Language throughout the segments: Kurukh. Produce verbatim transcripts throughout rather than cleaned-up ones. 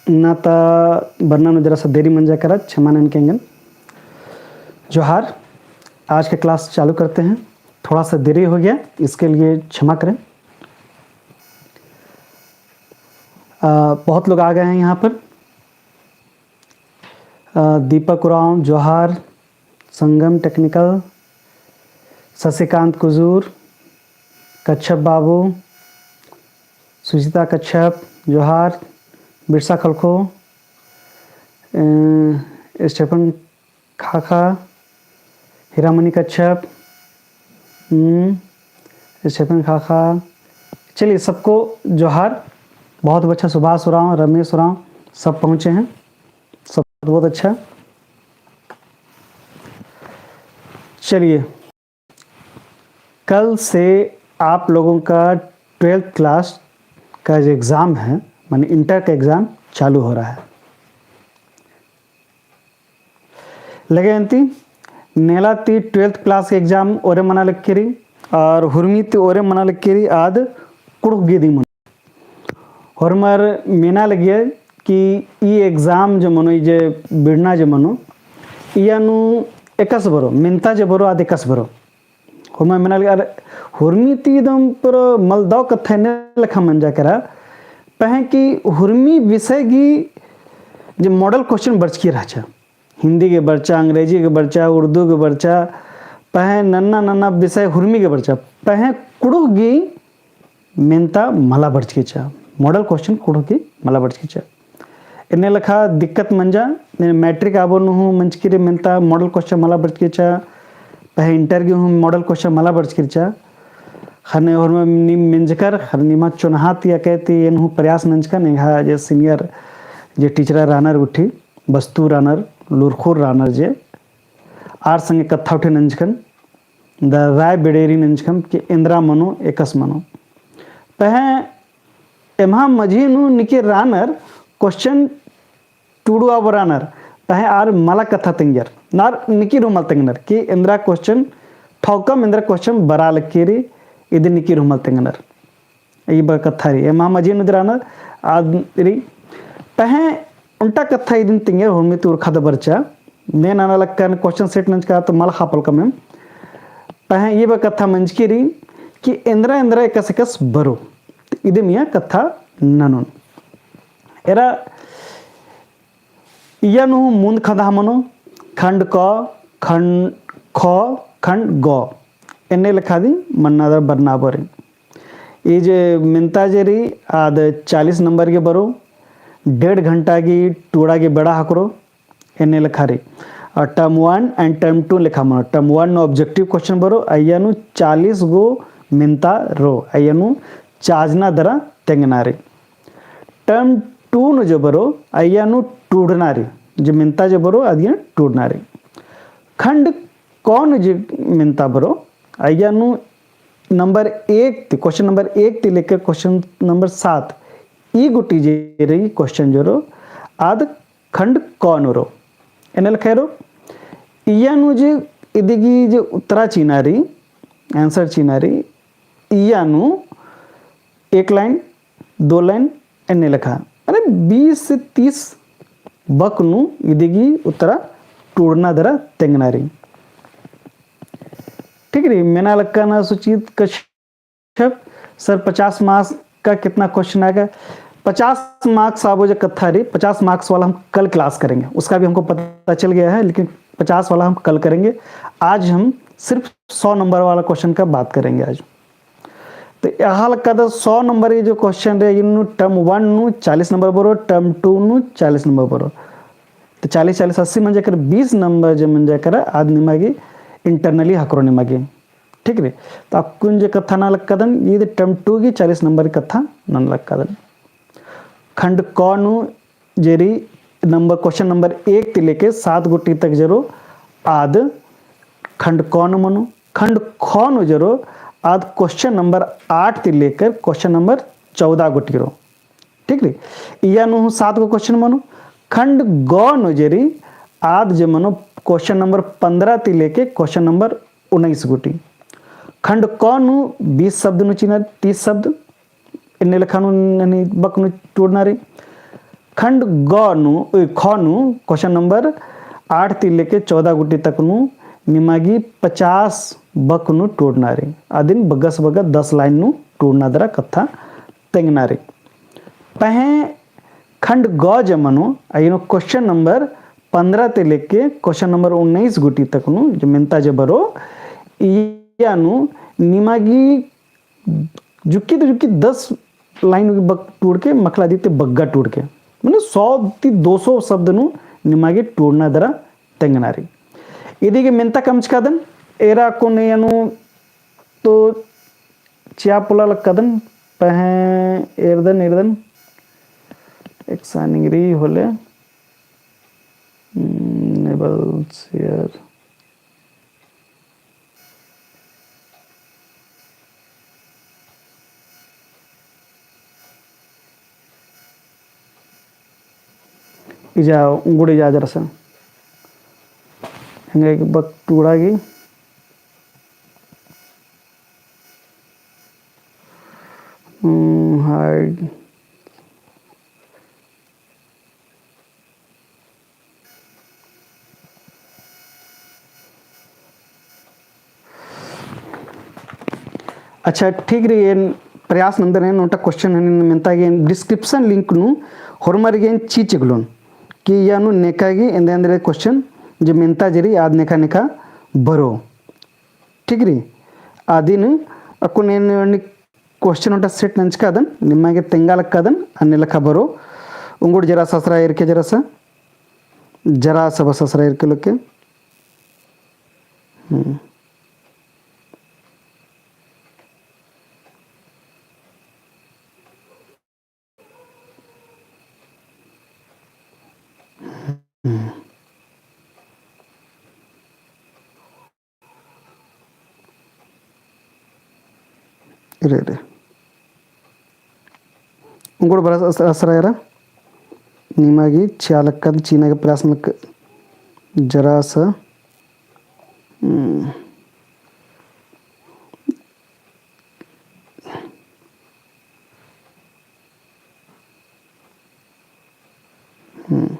इन्ना ता बरना नू जरा सा देरी मंजा केरा, क्षमा ननके एंगन। जोहार, आज का class चालू करते हैं। थोड़ा सा देरी हो गया, इसके लिए क्षमा करें। अ, बहुत लोग आ गए हैं यहाँ पर। अ, दीपक उराँव, जोहार। संगम technical, शशिकांत कुजूर, कच्छप बाबू, सुचिता कच्छप, जोहार, बिरसा खलखो, अ, स्टेफन खाखा, हीरामणि कच्छप, हम्म, स्टेफन खाखा। चलिए, सबको जोहार। बहुत अच्छा, सुभाष उराँव, रमेश उराँव, सब पहुँचे हैं, सब बहुत अच्छा। चलिए, कल से आप लोगों का twelfth class का जो exam है, माने inter का exam चालू हो रहा है। लगे अन्ती नेला ती twelfth class का exam ओरे मना लक्की रई और हुरमी ती ओरे मना लक्की रई आद कुँड़ुख़ गही दिम होरमर मेना लगिया कि ई exam जे मनो, ई जे बिड़ना जे मनो, इया नू एकासे बरो, मेन्ता जे बरो, आद एकासे बरो। होरमर मेना लगिया, अरे, हुरमी ती एकदम पूरा मलदव कत्था एन्ने लेखा मंजा केरा, पहें कि हुरमी विषय गही जे model question बरचकी रहचा, हिंदी गे बरचा, अंग्रेजी गे बरचा, उर्दू गे बरचा, पहें नन्ना नन्ना विषय हुरमी गे बरचा, पहें कुँड़ुख़ गही मेन्ता मला बरचकी रहचा, model question कुँड़ुख़ गही मला बरचकी रहचा। एन्ने लेखा दिक्कत मंजा, मैट्रिक आबो नू हूँ मंजकी रई मेन्ता model question मला बरचकी रहचा, पहें inter गही हूँ model question मला बरचकी रहचा। ख़ने होरमर नीम मेंजकर, ख़ने निम्हा चोन्हा ती अकय ती एन हूँ प्रयास नंजकन, एंग्है जे senior जे teacher रअनर गुट्ठी, बस्तु रअनर, लुरखुर रअनर जे, आर संगे कत्था उठे नंजकन, द राय बिड़ेरी नंजकन कि एन्दरा मनो, एकासे मनो। पहें एम्हा मझी नू निके रअनर question टूड़ू आबो रअनर, पहें आर मला कत्था तेंगियर, नार निकिर हूँ मल तेंगनर कि एन्दरा question ठौकम, एन्दरा question बरआ लक्की रई, इदिन निकिर हूँ मल तेंगनर। ई बा कत्था रई, एम्हा मझी नू रअनर आद रई। पहें ओन्टा कत्था इदिन तेंगियर, होरमी ती उरखा दा बरचा, ने नना लक्कन question set नंजका तो मल ख़ापल कमेम। पहें ई बा कत्था मंजकी रई कि एन्दरा एन्दरा एकासे एकासे बरो। इदिम इया कत्था ननोन। एरा इया नू मुन्द खंदहा मनो, खंड क, खंड ख, खंड ग। एन्ने लेखा दिम मन्ना दरा बरना बरई। ई जे मेन्ता जे रई, आद चालीस नंबर गे बरो, डेढ़ घंटा गही टूड़ा गे बेड़ा ख़क्खरो, एन्ने लेखा रई। और term one and term two लेखा मनो, term one नू objective question बरो, अइया नू चालीस गो मेन्ता रओ, अइया नू चाजना दरा तेंगना रई। Term two नू जे बरो, अइया नू टूड़ना रई, जे मेन्ता जे बरो, अदिया टूड़ना रई। खंड क नू जे मेन्ता बरो, अइया नू नंबर एक ती, question नंबर एक ती लेकर question नंबर सात, ई गुट्ठी जे रई question जे रओ, आद खंड क नू रओ। एन्ने लेखा रओ, इया नू जे इदिगी जे उत्तरा चिअना रई, answer चिअना रई, इया नू एक line, दो line, एन्ने लेखा। माने बीस से तीस बक नू इदिगी उत्तरा टूड़ना दरा तेंगना रई। ठीक रई, मेना लक्कन सुचित कछ- अच्छा, सर, पचास marks का कितना question आएगा? पचास marks आबो जे कत्था रई, पचास marks वाला हम कल class करेंगे, उसका भी हमको पता चल गया है, लेकिन पचास वाला हम कल करेंगे। आज हम सिर्फ सौ नंबर वाला question का बात करेंगे आज। तो यहाँ लक्का तो सौ नंबर ये जो question रई, इन्नू term one नू चालीस नंबर बरो, term two नू चालीस नंबर बरो। तो चालीस, चालीस, अस्सी मंजा केरा, बीस नंबर जे मंजा केरा, आद निमा गे internally ख़क्खरो निमा गे। ठीक रई, तो अक्कुन जे कत्था नना लक्कादन, ईद term two गही चालीस नंबर कत्था नना लक्कादन। खंड क नू जे रई नंबर, question नंबर एक ती लेके सात गुट्ठी तक जे रओ, आद खंड क नू मनो। खंड ख नू जे रओ, आद question नंबर आठ ती लेकर question नंबर चौदह गुट्ठी रओ। ठीक रई, इया नू हूँ सात गो question मनो। खंड ग नू जे रई, आद जे मनो question नंबर पन्द्रह ती लेके question नंबर उन्नीस गुट्ठी। खंड क नू बीस शब्द नू चिअना, तीस शब्द, एन्ने लेखा नू ननी बक नू टूड़ना रई। खंड ग नू, ए, ख नू, question number आठ ती लेके चौदह गुटी तक नू निमा गे पचास बक नू टूड़ना रई। अदिन बग्गस बग्गा दस line नू टूड़ना दरा कत्था तेंगना रई। पहें खंड ग जे मनो, अइय्या नू question number पन्द्रह ती लेके question number उन्नीस गुटी तक नू जे मेन्ता जे बरो, इय्या नू निमा गे जुक्की ती जुक्की दस line गे बक टूड़के, मखला दी ती बग्गा टूड़के, मने सौ ती दो सौ शब्द नू निमा गे टूड़ना दरा तेंगना रई। इदी गे मेन्ता कमचकादन, एरा अक्कुन अइय्या नू तो चिआ पोल्ला लक्कादन, पहें एरदन, एरदन, एकसानिंग रई होले, हम्म, enable share। इजा उंगुड़ इजा जरसा। हंगे बक टूड़ा गे। हम्म, hide। अच्छा, ठीक रई, एन प्रयास नन्दन एन ओन्टा question हनी मेन्ता गे एन description link नू होरमर गे एन चिचगलोन कि इय्या नू नेका गे एन्देर एन्देर question जे मेन्ता जे रई आद नेखा नेखा बरो। ठीक रई, अदिन अक्कुन एन question ओन्टा set नंजकादन, निमा गे तेंगा लक्कादन, अन्ने लेखा बरो, उंगुड़ जरा ससरा एरके जरा सा, जरा सा बस ससरा एरके लोके। हम्म। रे रे। उंगुड़ बरस अस-, असरा एरा। निमा गे चिआ लक्कन, चिना गे प्रयास नलख जरा सा। हम्म। हम्म।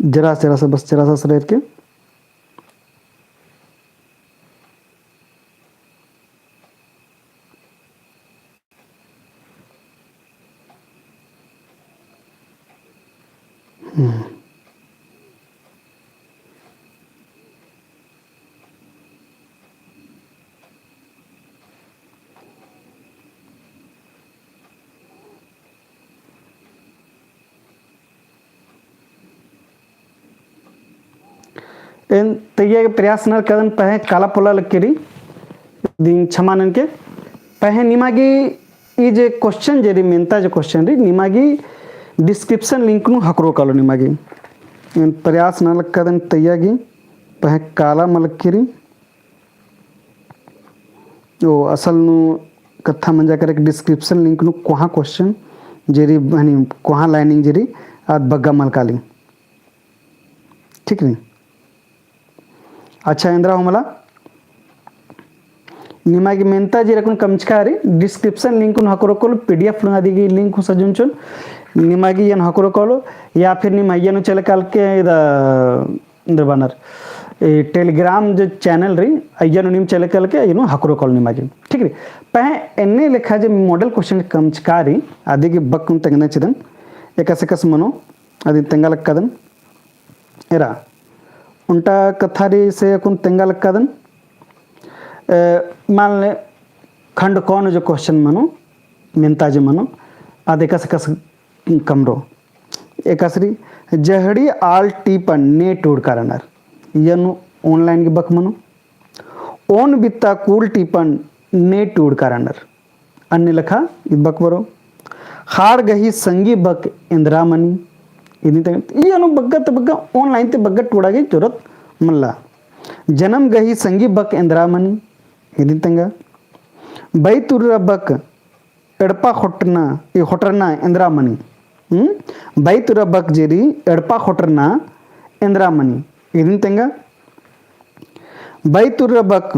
जरा, जरा सा, बस जरा सा सरेर के। हम्म। एन तैया गे प्रयास नलख कादन, पहें काला पोल्ला लक्की रई, दिम छमा ननके। पहें निमा गे ई जे question जे रई, मेन्ता जे question रई, निमा गे description link नू हकरो कालो निमा गे। एन प्रयास नलख कादन तैया गे, पहें काला मल लक्की रई। ओ असल नू कत्था मंजा केरा कि description link नू कोहाँ question जे रई, हनी कोहाँ lining जे रई, आद बग्गा मल काली। ठीक रई। अच्छा, एन्दरा हूँ मला निमा गे मेन्ता जे रई अक्कुन कमचका रई, description link नू हकरो कालो, PDF नू अदी गे link हूँ सजुन चुन, निमा गे एन हकरो कालो, या फिर निमा अइय्या नू चले काल के इदा एन्दर बअनर, ए Telegram जे channel रई, अइय्या नू नीम चले काल के, अइय्या नू हकरो कालो निमा गे। ठीक रई। पहें एन्ने लेखा जे model question कमचका रई, अदी गे बक हूँ तेंगना चिदन, एकासे एकासे मनो, अदिन तेंगा लक्कादन। एरा, ओन्टा कत्था रई से अक्कुन तेंगा लक्कादन। ए, मान ले, खंड क नू जो question मनो, मेन्ता जे मनो, आद एकासे एकासे कमरो। एकासे रई, जहड़ी आल टीपन ने टूड़का रअनर। इय्या नू online गे बक मनो। ओन बित्ता कूल टीपन ने टूड़का रअनर। अन्ने लेखा इद बक बरो। खाड़ गही संगी बक एन्दरा मनी। इदिन तेंगा, इय्या नू बग्गा ती बग्गा online ती बग्गा टूड़ा गे जरूरत मल्ला। जनम गही संगी बक एन्दरा मनी। इदिन तेंगा। बैतुर्रा बक एड़पा खोटरना, ए खोटरना एन्दरा मनी। हम्म? बैतुर्रा बक जे रई एड़पा खोटरना एन्दरा मनी। इदिन तेंगा। बई तुर्रा बक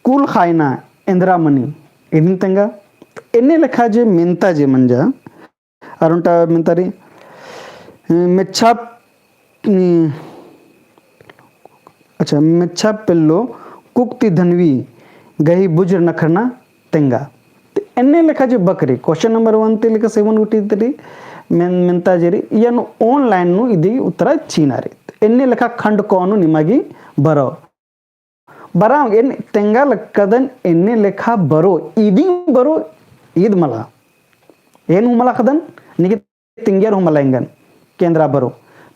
कुल ख़ायना एन्दरा मनी, इदिन तेंगा। एन्ने लेखा जे मेन्ता जे मंजा, अरा ओन्टा मेन्ता रई, मेच्छा, अच्छा, मेच्छा पेल्लो कुक्ति धनवी गही बुझर नखरना तेंगा। ते एन्ने लेखा जे बक रई, question number one ती लेकर seven गुट्ठी तरी मेन-, मेन्ता जे रई, इय्या नू online नू इदी उत्तरा चिअना रई। ते एन्ने लेखा खंड क नू निमा गे बरओ। बरओ, एन तेंगा लक्कदन एन्ने लेखा बरओ, इदिन बरओ, ईद मला। एन हूँ मला अख़दन, निके तिंगियर हूँ मला एंगन, एन्दरा बरओ।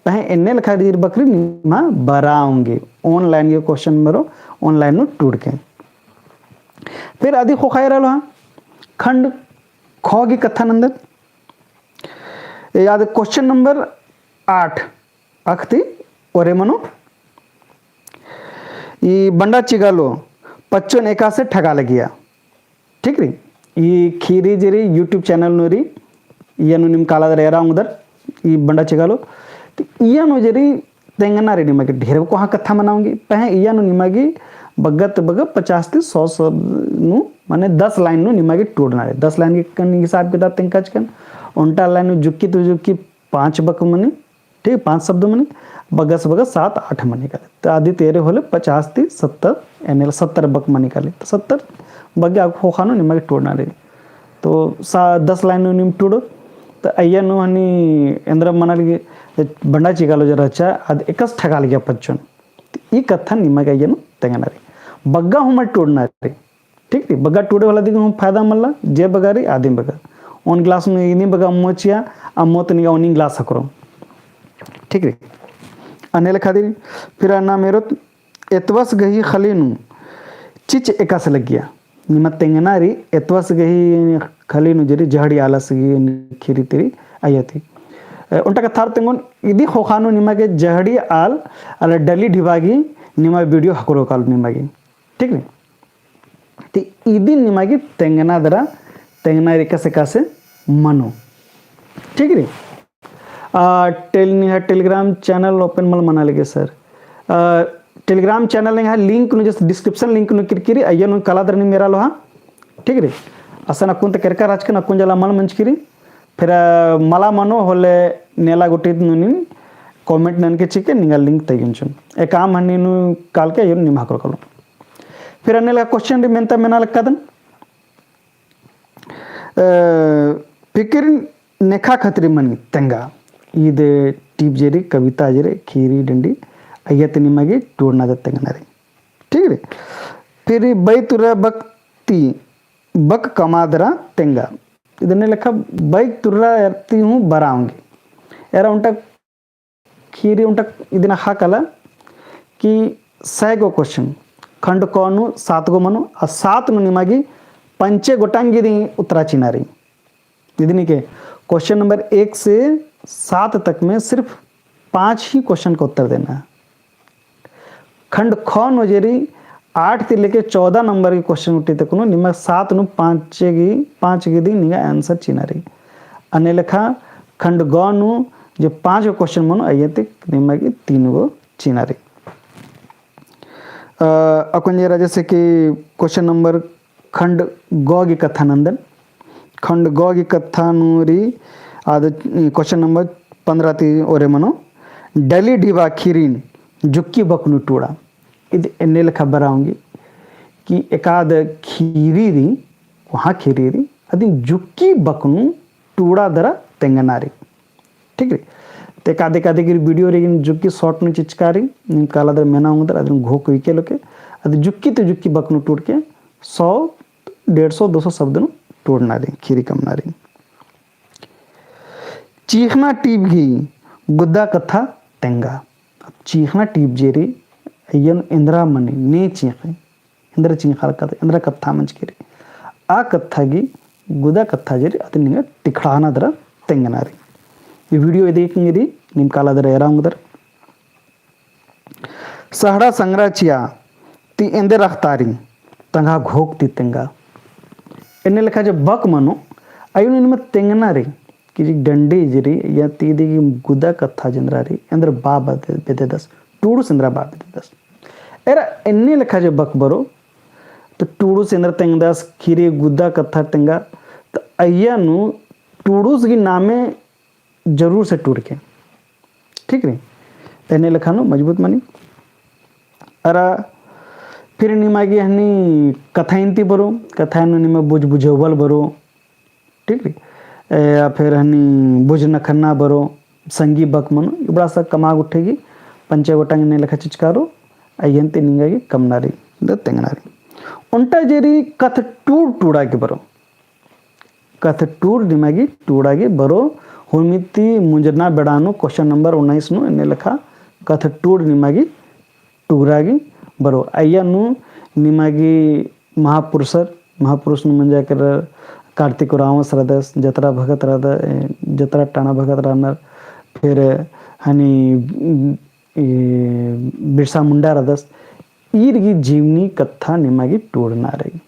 पहें एन्ने लेखा ईर बक रई निमा बरओ गे। Online गे question बरओ, online नू टूड़के। फिर अदी ख़ोख़ा एरा लो हाँ, खंड ख गे कत्था नन्दन। ए आद question number आठ अख़ती ओरे मनो। ई बंडा चिगालो पच्चोन एकासे ठगा लगिया। ठीक रई। ई खीरी जे रई YouTube channel नू रई, इय्या नू नीम काला दरा एरा ओंगदर, ई बंडा चिगालो। तो इय्या नू जे रई तेंगना रई निमा गे, ढेर कोहाँ कत्था मना ओंगी, पहें इय्या नू निमा गे बग्गा ती बग्गा पचास ती सौ शब्द नू, माने दस line नू निमा गे टूड़ना रई। दस line गे कन हिसाब किताब तेंगका चिकन, ओन्टा line नू जुक्की ती जुक्की पाँच बक मनी, ठीक, पाँच शब्द मनी, बग्गा से बग्गा सात आठ मनी काली। तो अदी ती एरे होले पचास ती सत्तर, एन्ने ले सत्तर बक मनी काली। तो सत्तर बग्गे अक्कु ख़ोख़ा नू निमा गे टूड़ना रई। तो सा-, दस line नू नीम टूड़ो। तो अइय्या नू हनी एन्दरा मना लगी, बंडा चिगालो जे रहचा, आद एकासे ठगा लगिया पच्चोन। तो ई कत्था निमा गे अइय्या नू तेंगना रई। बग्गा हूँ मल टूड़ना रई। ठीक रई, बग्गा टूड़े वाला दिगन हूँ फायदा मल्ला, जे बग्गा रई आदिम बग्गा। ओन glass नू इदिम बग्गा अम्मो चिआ, अम्मो तो निंगा ओनिम glass ख़क्खरो। ठीक रई, अन्ने लेखा दी। फिर अन्ना मेरोत एतवस गही खली नू चिच एकासे लगिया। निमा तेंगना रई एतवस गही खली नू जे रई जहड़ी आलस गही खीरी ती रई अइय्या ती। ए, ओन्टा कत्था आर तेंगोन इदी ख़ोख़ा नू निमा गे जहड़ी आल, आला डली ढिबा गही निमा video ख़क्खरो कालो निमा गे। ठीक रई। ती इदिन निमा गे तेंगना दरा, तेंगना रई एकासे एकासे मनो। ठीक रई। आ, टेल-, निंग्है Telegram channel open मल मना लगे sir। आ, Telegram channel निंग्है link नू जैसे description link नू केरकी रई, अइय्या नू काला दरा नीम एरा लो हाँ। ठीक रई। असन अक्कुन ता केरका रहचकन, अक्कुन जला मल मंजकी रई। फिर, आ, मला मनो होले नेला गुट्ठी नू नीम comment ननके चिके निंगा link तइयन चुन। एकअम हनी नू कालके अइय्या नू नीम ख़क्खरो कालो। फिर अन्ने लेखा question रई मेन्ता मेना लक्कादन। अ, फिकिर नेखा खतरी मनी तेंगा। ईद टीप जे रई, कविता जे रई, खीरी डंडी, अइय्या ती निमा गे टूड़ना दरा तेंगना रई। ठीक रई? फिर बई तुर्रा बक ती बक कमआ दरा तेंगा। इदने लेखा बई तुर्रा ती हूँ बरआ ओंगी। एरा ओन्टा खीरी ओन्टा इदिन अख़ा काला कि सय गो question, खंड क नू सात गो मनो, आ सात नू निमा गे पंचे गोटांग गे इदिन उत्तरा चिअना रई। इदिन के question number एक से सात तक में सिर्फ पाँच ही question का उत्तर देना है। खंड ख नू जे रई आठ ती लेके चौदह number के question उठी तक नू निमा सात नू पाँच गे, पाँच गे दिम निंगा answer चिअना रई। अन्ने लेखा खंड ग नू जे पाँच गो question मनो अइय्या ती निमा गे तीन गो चिअना रई। अ, अक्कुन जे रई जैसे कि question number खंड ग गे कत्था नंदन। खंड ग गे कत्था नू रई आद question number पन्द्रह ती ओरे मनो, डली ढिबा खीरिन जुक्की बक नू टूड़ा। इद एन्ने लेखा बरआ ओंगी कि एकाद खीरी रई, कोहाँ खीरी रई, अदिन जुक्की बक नू टूड़ा दरा तेंगना रई। ठीक रई। ते एकाद एकाद गे video रई जुक्की short नू चिचका रई, नीम काला दरा मेना ओंगदर, अदिन घोख उइके लोके, अदिन जुक्की ती जुक्की बक नू टूड़के सौ, डेढ़ सौ, दो सौ शब्द नू टूड़ना रई, खीरी कमना रई। चींख़ना टीप गही गुदा कत्था तेंगा। अब चींख़ना टीप जे रई, अइय्या नू एन्दरा मनी, ने चींख़ी, एन्दरा चींख़ा लगदय, एन्दरा कत्था मंजकी रई। आ कत्था गही गुदा कत्था जे रई, अदिन निंगा टिखड़ाना दरा तेंगना रई। ई video इदी एका रई, नीम काला दरा एरा ओंगदर। सहड़ा संगरा चिआ ती एन्देर अख़तारी, तंग्है घोख ती तेंगा। एन्ने लेखा जे बक मनो, अइय्या नू निमा तेंगना रई, कि जे डंडी जे रई, या ती इदी गही गुदा कत्था जे एन्दरा रई, एन्दरा बआ बेद्ददस, टूड़ुस एन्दरा बआ बेद्ददस। एरा एन्ने लेखा जो बक बरो, तो टूड़ुस एन्दर तेंगदस, ख़ीरी गुद्दा कत्था तेंगा, तो अइय्या नू टूड़ुस गही नामे जरूर से टूड़के। ठीक रई? तो एन्ने लेखा नू मजबूत मनी। अरा फिर निमा गे हनी कत्थाइन ती बरो, कत्थाइन नू निमा बुझ बुझौबल बरो, ठीक रई? ए, या फिर हनी बुझ नखन्ना बरो, संगी बक मनो, इबड़ा सा कमआ गुट्ठी गही पंचे गोटांग एन्ने लेखा चिचका रओ, अइय्यन ती निंगा गे कमना रई, द तेंगना रई। ओन्टा जे रई कत्थ टूड़ टूड़ा गे बरो। कत्थ टूड़ निमा गे टूड़ा गे बरो, हुरमी ती मुंजरना बेड़ा नू question number उन्नीस नू एन्ने लेखा कत्थ टूड़ निमा गे टूड़ा गे बरो। अइय्या नू निमा गे महापुरुषर, महापुरुष नू मंजा केरर कार्तिक उराँवस रअदस, जतरा भगत रअदस, ए, जतरा टाना भगत रअनर, फिर हनी, ए, बिरसा मुंडा रअदस, ईर गही जीवनी कत्था निमा गे टूड़ना रई।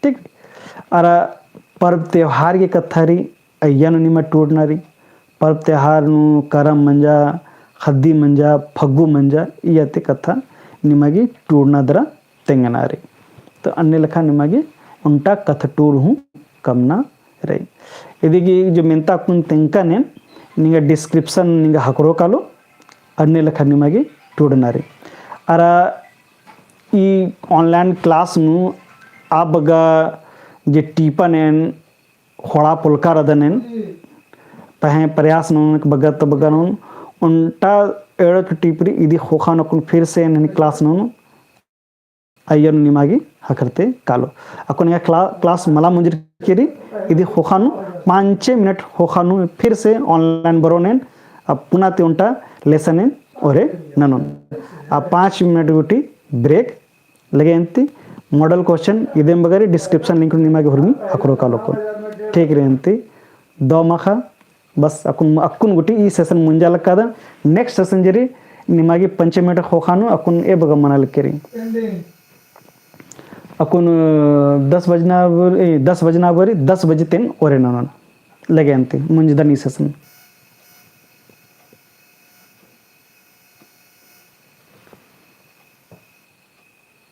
ठीक? अरा पर्व त्योहार गही कत्था रई, अइय्या नू निमा टूड़ना रई। पर्व त्योहार नू करम मंजा, ख़द्दी मंजा, फग्गु मंजा, इय्या ती कत्था निमा गे टूड़ना दरा तेंगना रई। तो अन्ने लेखा निमा गे ओन्टा कत्थ टूड़ हूँ कमना रई। इदी गही जो मेन्ता अक्कुन तेंगकन एन, निंगा description निंगा ख़क्खरओ कालो, अन्ने लेखा निमा गे टूड़ना रई। अरा ई online class नू आ बग्गे जे टीपन एन ख़ोंड़आ पोल्लका रअदन एन, पहें प्रयास ननोन बग्गे तो बग्गे ननोन, ओन्टा एंड़ोक टीप रई, इदी ख़ोख़ा नू अक्कुन फिर से एन class ननोन, अइय्या नू निमा गे ख़क्खरते कालो। अक्कुन एंगा क्ला-, class मला मुंजरकी रई, इदी ख़ोख़ा नू पाँचे मिनट ख़ोख़ा नू फिर से online बरओन एन, अब पुना ती ओन्टा lesson एन ओरे ननोन। अब पाँच मिनट गूटी break लगे अन्ती। Model question इदिम बग्गे रई, description link नू निमा गे हुरमी ख़क्खरओ कालो अक्कुन। ठीक रई अन्ती, दव माख़ा, बस अक्कुन, अक्कुन गूटी ई session मुंजा लक्कादन। Next session जे रई निमा गे पंचे मिनट ख़ोख़ा नू अक्कुन ए बग्गे मना लक्की रई। अक्कुन दस बजना बर-, ए, दस बजना बरी, दस बजे ती एन ओरे ननोन। लगे अन्ती मुंजदन ई session।